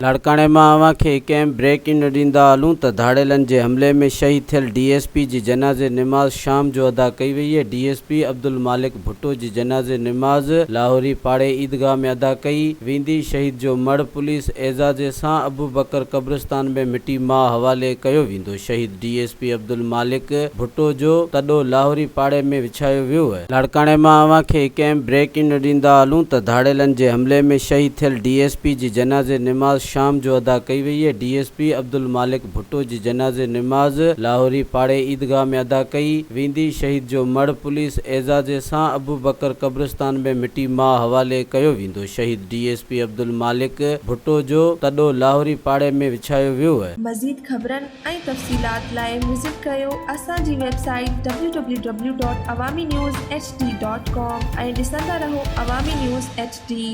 لاڙڪاڻي مان اوهان کي هڪ اهم بريڪنگ ڏيندا هلون ته ڌاڙيلن جي حملي ۾ شهيد ٿيل ڊي ايس پي جي جنازي نماز شام جو ادا ڪئي وئي، D S P Abdul Malik Bhutto جي جنازي نماز لاهوري پاڙي عيدگاهه ۾ ادا ڪئي ويندي، شهيد جو مڙهه پوليس اعزازي سان ابوبڪر قبرستان ۾ مٽي ماء حوالي ڪيو ويندو، شهيد D S P Abdul Malik Bhutto جو تڏو لاهوري پاڙي ۾ وڇايو ويو. لاڙڪاڻي مان اوهان کي هڪ اهم بريڪنگ ڏيندا هلون ته ڌاڙيلن جي حملي ۾ شهيد ٿيل ڊي ايس پي جي جنازي نماز شام جو ادا ڪئي وئي، D S P Abdul Malik Bhutto جي جنازي نماز لاهوري پاڙي عيدگاهه ۾ ادا ڪئي ويندي، شهيد جو مڙهه پوليس اعزازي سان ابوبڪر قبرستان ۾ مٽي ماء حوالي ڪيو ويندو، شهيد D S P Abdul Malik Bhutto جو تڏو لاهوري پاڙي ۾ وڇايو ويو. مزيد خبرن ۽ تفصيلات لاء وزٽ ڪريو اسان جي website W W W dot Awami news H D dot com ۽ ڏسندا رهو عوامي نيوز ايڇ ڊي.